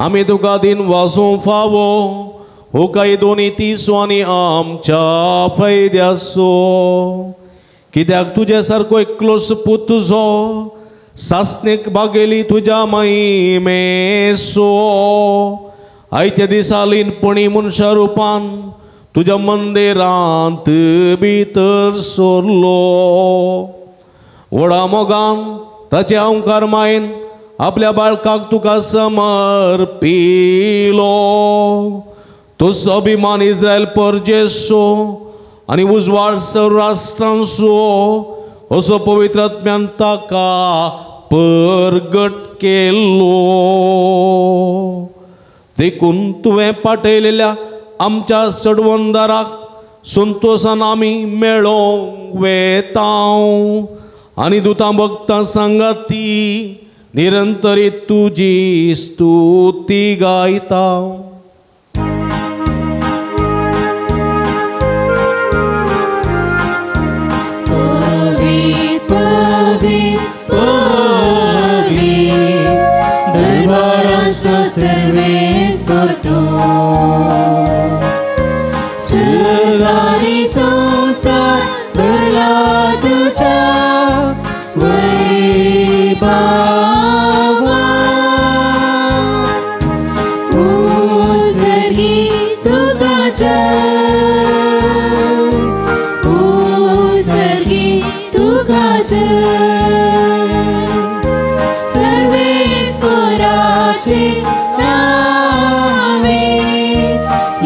आमी तुका दिन वासूंक फावो हो काय दोनी तिसो आनी आमच्या फायद्याचो. कित्याक तुजे सारको एकलोच पूत तुजो सासणीक बागेली तुज्या महिमेचो आयच्या दिसा लीनपणी मनशा रुपान तुज्या मंदिरांत भितर सरलो. व्हडा मोगान ताचे अंकार मायेन आपल्या बाळकाक तुका समर्पिलो. तो अभिमान इस्रायल परजेसो आनी उजवाड सौराष्ट्रांचो असो पवित्र आत्म्यान ताका परगट केलो. देखून तुवें पाठयलेल्या आमच्या सडवंदाराक संतोशान आमी मेळोंक वेता आनी दुतां भक्तां सांगाती निरंतरी तुजी स्तुती गायता. सर्वानी संसार भरला तुझ्या वैभवान. उत्सर्गी तुका जय, उत्सर्गी तुका जय. सर्वेस्पराचे नावे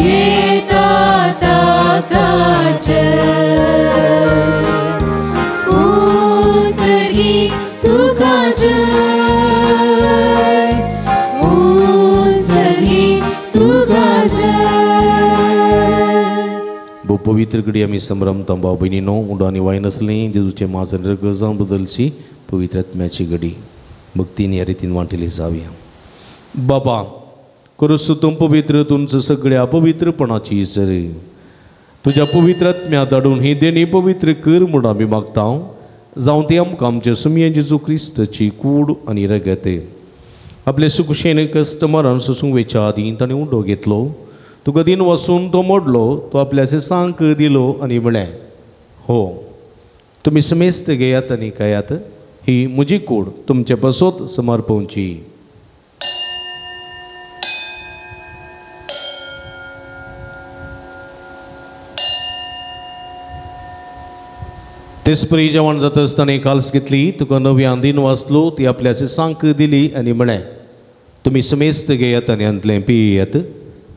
येता ताकाच. उत्सर्गी तुका जय, उत्सर्गी तुका जय. भोव पवित्र घडी आमी संभ्रमता भाव भयणीनो. उंडो आनी वायन आसलें जेजूचें मांस आनी रगत जावन बदलची पवित्र आत्म्याची घडी भक्तीन ह्या रितीन वांटिली जावया. बाबा करूस तूं पवित्र तुमचं सगळ्या पवित्रपणाची सर तुज्या पवित्र आत्म्या धाडून ही देणी पवित्र कर म्हूण आमी मागता. जावं ती आमकां आमच्या सुमये जेजू क्रिस्ताची कूड आनी रगत. आपले सुकुशेन कस्टमरान सोसूंक वेच्या आदीं ताणें उंडो घेतलो, तुका दिन वसून तो मोडलो, तो आपल्या सांक दिलो आनी म्हळें, हो तुमी समेस्त घेयात आनी खायात, ही म्हजी कूड तुमचे पासत समर्पवची. तेचपरी जेवण जाता आसतना काल्स घेतली, तुका नव्यान दिन वाचलो, ती आपल्या सांक दिली आनी म्हळें, तुमी समेस्त घेयात आनी हांतलें पियात,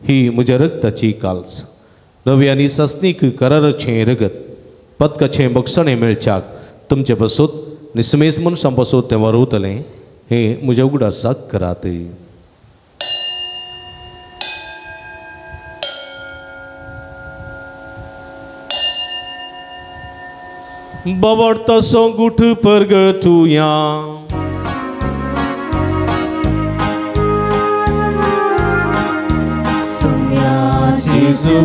ही म्हज्या रगताची काल्स, नवी आनी सासणीक कराराचें रगत, पदकाचें बक्षणें मेळच्याक तुमचे पासत आनी समेस्त मनशां पासत तें वारवतलें, हें म्हज्या उगडासाक करात. बावडतासो गुठ परगटुया. सुम्या जेजू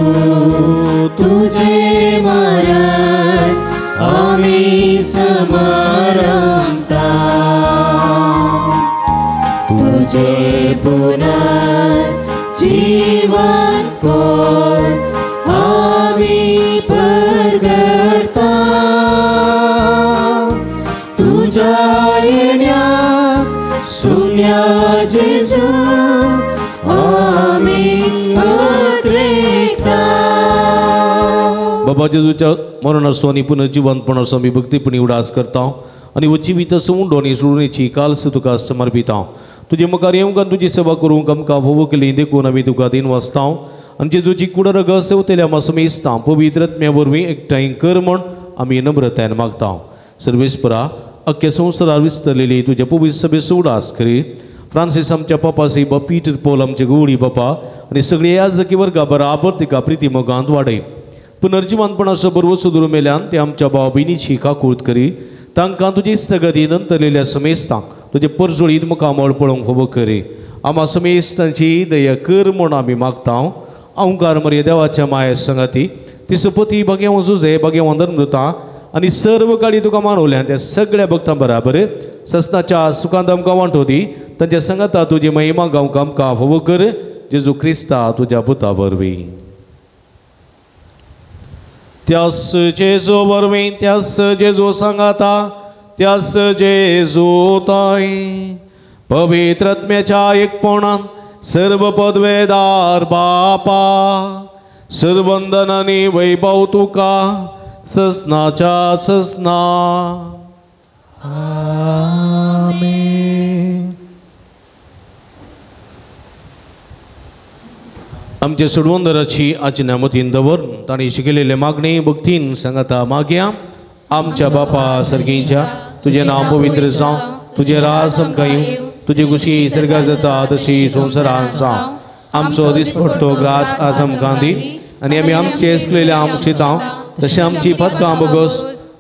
तुझे मरण आमी समरमता, तुझे पुनर्जीवन पण आमी परगटता. तुझ्या येण्याक सुम्या जेजू बाबा जेजूच्या मरणाचो आनी पुनर्जिवंतपणाचो आमी भक्तीपणी उडास करता आनी हो जिवीत सवंडो आनी सोडणेची काल्स तुका समर्पिता. तुजे मुखार येवंक आनी तुजी सेवा करूंक आमकां फावो केली देखून आमी तुका दिन वाचता आनी जेजूची कुड रगत सेवतेल्या मासमेस्तां पवित्र आत्म्या वरवीं एकठांय कर म्हूण आमी नम्रतायेन मागता. सर्वेस्परा अख्ख्या संवसारार विस्तरलेली तुज्या पवित्र सभेचो उडास करी. फ्रांसीस आमच्या पापासी बाप पीटर पॉल आमचे गवळी बापा आनी सगळे याजकी वर्गा बराबर तिका प्रिती मोगांत वाडय. पुनर्जिवंतपणाचो बरोबर सुदरू मेल्यान ते आमच्या भाव भयणीची काकूत करी. तांकां तुजी इश्टगती नंतरलेल्या समेस्तांक तुजे परजोळीत मुखामळ पळोवंक फावो करी. आमा समेस्तांची दया कर म्हूण आमी मागता. अंकार मरे देवाच्या माये संगाती ती सपती भाग्यवंत जुजे भाग्यवंत धर्मदूता आनी सर्व काळी तुका मानवल्या त्या सगळ्या भक्तां बराबर ससनाच्या सुखांत आमकां वांटो दी. तांच्या संगाता तुजी महिमा गावंक आमकां फावो कर. जेजू क्रिस्ता तुज्या पुता वरवीं. त्यास जेजू वरवीं त्यास जेजू सांगाता त्यास जेजू ताई पवित्र आत्म्याच्या एकपणान सर्व पदवेदार बापा सर्वंदनानी वैभव तुका ससनाच्या ससना. आमेन. आमच्या सोडवंदराची आज्ञा मतीन दवर तांणी शिकयलेले मागणी भक्तीन सांगाता मागया. आमच्या बापा सर्गींच्या तुजें नांव पवित्र जावं, तुजें राज आमकां येवं, तुजी खुशी सर्गार जाता तशी संवसारांत जावं. आमचो दिसपडटो ग्रास आज आमकां दी आनी आमी आमचे चुकलेले आमचे तशें आमची पदकां बोगस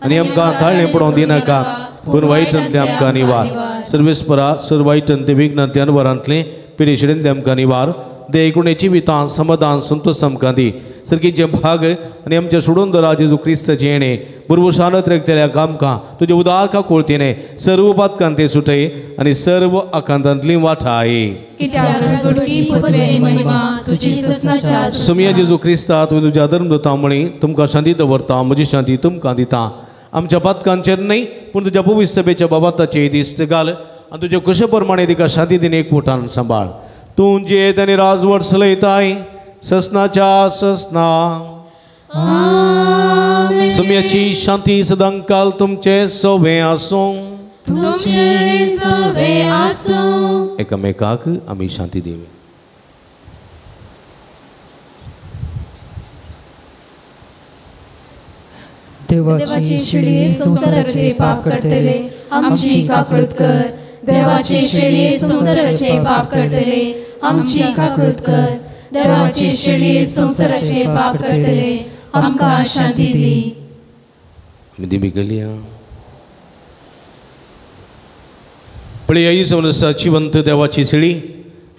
आनी आमकां ताळणें पडोवंक दिनाका पूण वायटांतलें आमकां निवार. सर्वेस्परा सर्व वायटांतलें विघ्नांतलें अनवरांतलें पिरेशिडेंतलें आमकां निवार. दे एकूण जिवितान समाधान संतोष आमकां दी. सर्गीचे भाग आनी आमच्या सोडून दरा जेजू क्रिस्ताचें येणें बरोबर शानत रेखतल्या कामकां तुजे उदार काकुळतीने सर्व पातकां ते सुटय आनी सर्व आकांतांतली वाठाय. सुमिया जेजू क्रिस्ता तुवें तुज्या धर्मदूता म्हळी तुमकां शांती दवरता म्हजी शांती तुमकां दिता. आमच्या पातकांचेर न्हय पूण तुज्या पवित्र सभेच्या बाबाताचेर दिश्ट घाल आनी तुज्या कशे प्रमाणे तिका शांती दिन एकवटान सांबाळ. तूं जियेत आनी राजवट चलयताय ससनाच्या ससना. सुम्याची शांती सदांकाल तुमचे सोवे आसूं. एकामेकाक आमी शांती दिवी. देवाची शेळये संवसाराचे पाप करतले आमची काकळूत कर. देवाची शेळये संवसाराचे पाप करतले आमची काकळूत कर. देवाची शेळये संवसाराचे पाप करतले आमकां शांती दी. आमी दिमी गेलया. पळय संवसार जिवंत देवाची शेळी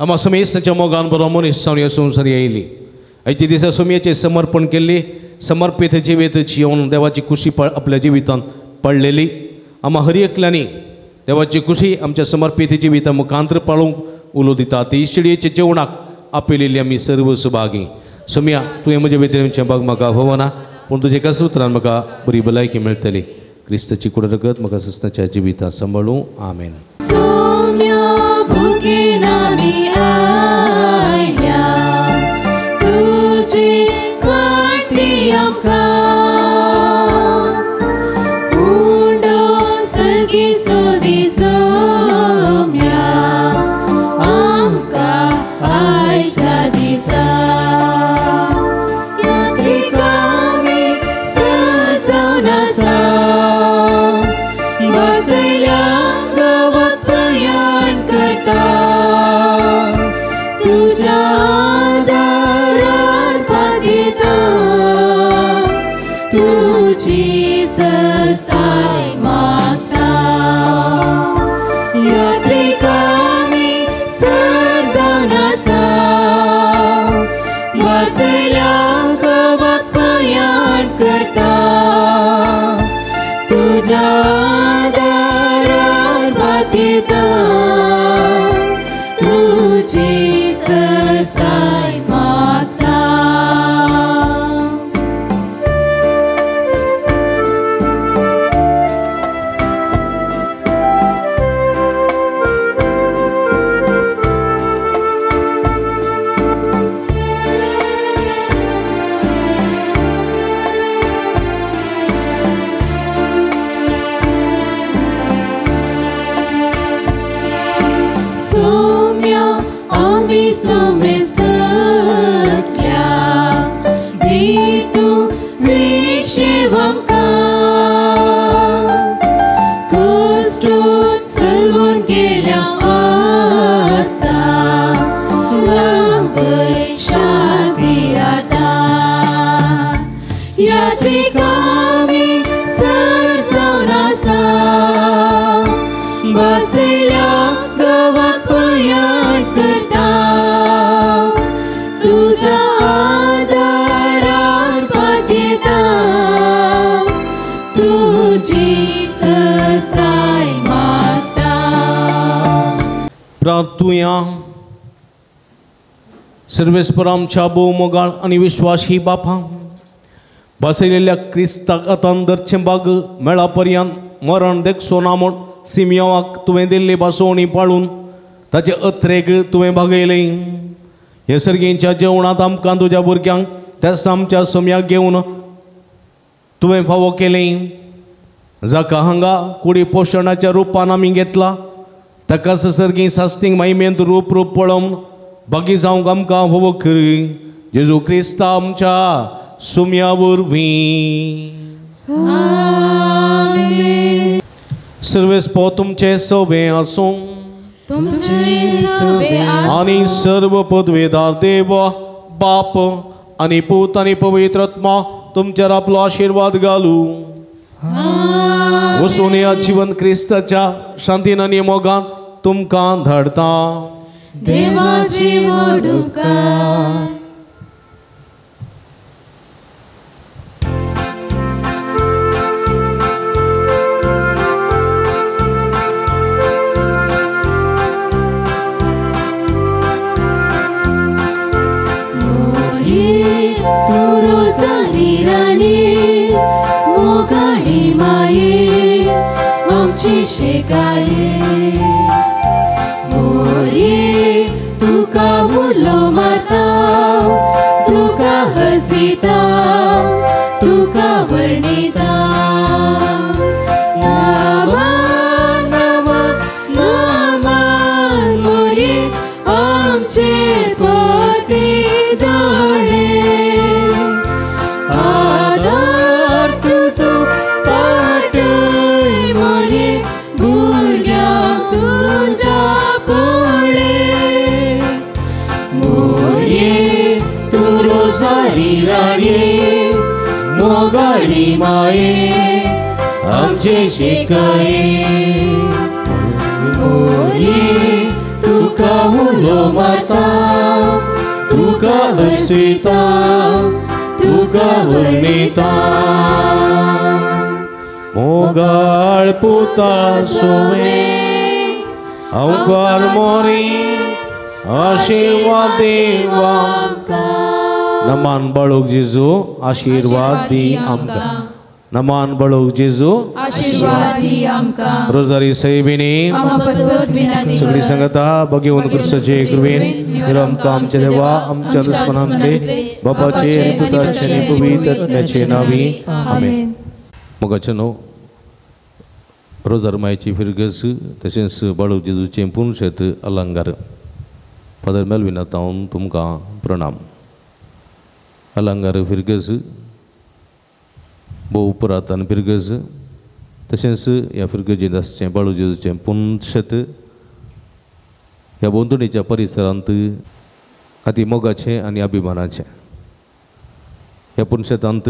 आमा समेस्तांच्या मोगान बरो मनीस जावन ह्या संवसार येयली. आयच्या दिसा सोमयाचें समर्पण केल्ली समर्पीत जिवीत जिवन देवाची खुशी आपल्या जिवितांत पडलेली. आमा हर एकल्यांनी देवाची खुशी आमच्या समर्पीत जिविता मुखांतर पाळूंक उलो दिता. ती शेळयेच्या जेवणाक आपयलेली आमी सर्व सुभागी. सोमया तुवें म्हज्या भितर भाग म्हाका होवना पूण तुज्या एका सुत्रान म्हाका बरी भलायकी मेळटली. क्रिस्ताची कुड रगत म्हाका सस्नाच्या जिवितांत सांबाळूं. आमेन. सोमेस्तल्या दी तूं विशेव आमकां कश्टून सलवून गेल्या आसता लांबय शांती आतां यात्रिकामी सर जावन आसा बसल्या गांवाक पयाण करता तुज्या आदारार पातयेता तुजी ससाय मागता. प्रार्थुया. सर्वेस्पर आमच्या भोवमोगाळ आनी विश्वासी बापा, बसयलेल्या क्रिस्ताक आतां धरचें बाग मेळा पर्यंत मरण देखचो ना म्हूण सिमियोवाक तुवें दिल्ली भासोवणी पाळून ताचे अत्रेक तुवें भागयलें. हे सर्गींच्या जेवणांत आमकां तुज्या भुरग्यांक त्याच आमच्या सोम्याक घेवन तुवें फावो केलें. जाका हांगा कुडी पोशणाच्या रुपान आमी घेतला ताका सर्गीं सास्तींग महिमेंत रूप रूप पळोवन बागी जावंक आमकां फावो करी जेजू क्रिस्ता आमच्या सुम्या वरवीं. सर्वेस्पर तुमचे सोबे आसूं आनी सर्व पदवेदार देव बाप आनी पूत आनी पवित्र आत्मा तुमचेर आपलो आशिर्वाद घालू. वचून ह्या जिवन क्रिस्ताच्या शांतीन आनी मोगान तुमकां धाडता. देवाची वडुकार. तूं रोजारी राणी मोगाळी माये आमची शेकाये. मोरये तुका उलो मारता तुका हसिता तुका वर्णिता. नामान नामान नामान मोरये आमचेर पती दोळे आदार तुजो पाटय मोरये भुरग्यांक तुज्या पळे. मोरये तूं रोजारी राणये मोगाळी माये आमचे शिकाये. मोरये तुका उलो मारता तुका हसयता तुका वर्णिता. मोगाळ पुता सोवे अवकार मोरी आशीर्वाद देवा. नमान बाळूक जेजू आशीर्वाद दी आमकां. नमान बाळूक जेजू आशीर्वाद दी आमकां. रोजारी सायबिणी सगळी संगता बघेवन क्रिस्ताचे कृपेन आमकां आमच्या देवा आमच्या दुस्मनांतले बापाचे आनी पुताचे आनी पवित्र आत्म्याचे नांवी आमेन. मोगाचे न्हू रोजार मायची फिरगस तशेंच बाळूक जेजूचें पुनशेत अलंकार. फादर मेलविना तावन तुमकां प्रणाम. अलंकार फिरगस भोव पुरातन फिरगज तशेंच ह्या फिरगजेंत आसचें बाळू जेजूचें पुनशेत ह्या भोंवतणीच्या परिसरांत अती मोगाचें आनी अभिमानाचें. ह्या पुनशेतांत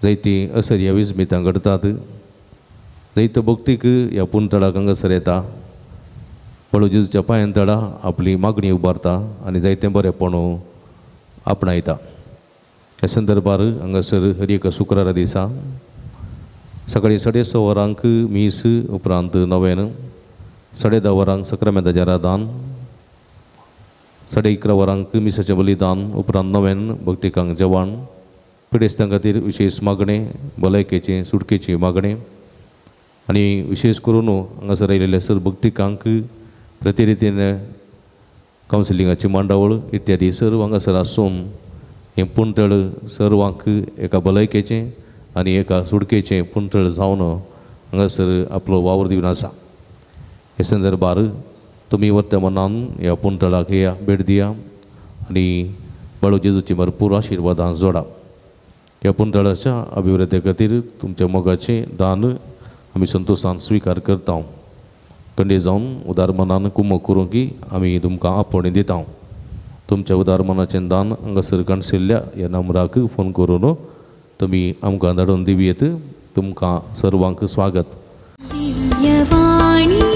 जायतीं असर्या विस्मितां घडटात. जायतो भक्तीक ह्या पुनतळाक हांगासर येता बाळू जेजूच्या पांयां तळा आपली मागणी उबारता आनी जायतें बरेंपण आपणायता. ह्या संदर्भार हांगासर हर एका शुक्रारा दिसा सकाळीं 6:30 वरांक मीस, उपरांत नव्यान 10:30 वरांक सक्रामेंताचें आराधन, 11:30 वरांक मिसाचें बलिदान, उपरांत नव्यान भक्तिकांक जेवण, पिडेस्तां खातीर विशेश मागणें, भलायकेचें सुटकेचें मागणें आनी विशेश करून हांगासर आयिल्ल्या सर भक्तिकांक प्रतिरितीन कावन्सिलिंगाची मांडावळ इत्यादी सर्व हांगासर आसून हें पुणतळ सर्वांक एका भलायकेचें आनी एका सुटकेचें पुणतळ जावन हांगासर आपलो वावर दिवन आसा. हे संदर्भार तुमी वर्तमानान ह्या पुंतळाक येया, भेट दिया आनी बाळू जेजूची भरपूर आशिर्वादां जोडा. ह्या पुंतळाच्या अभिवृद्धी खातीर तुमच्या मोगाचें दान आमी संतोशान स्विकार करता. कंडे जावन उदार मनान कुमक करूंक आमी तुमकां आपोवणें दिता. तुमच्या उदार मनाचें दान हांगासर काणशिल्ल्या ह्या नंबराक फोन करून तुमी आमकां धाडून दिवयेत. तुमकां सर्वांक स्वागत. दिव्यवाणी.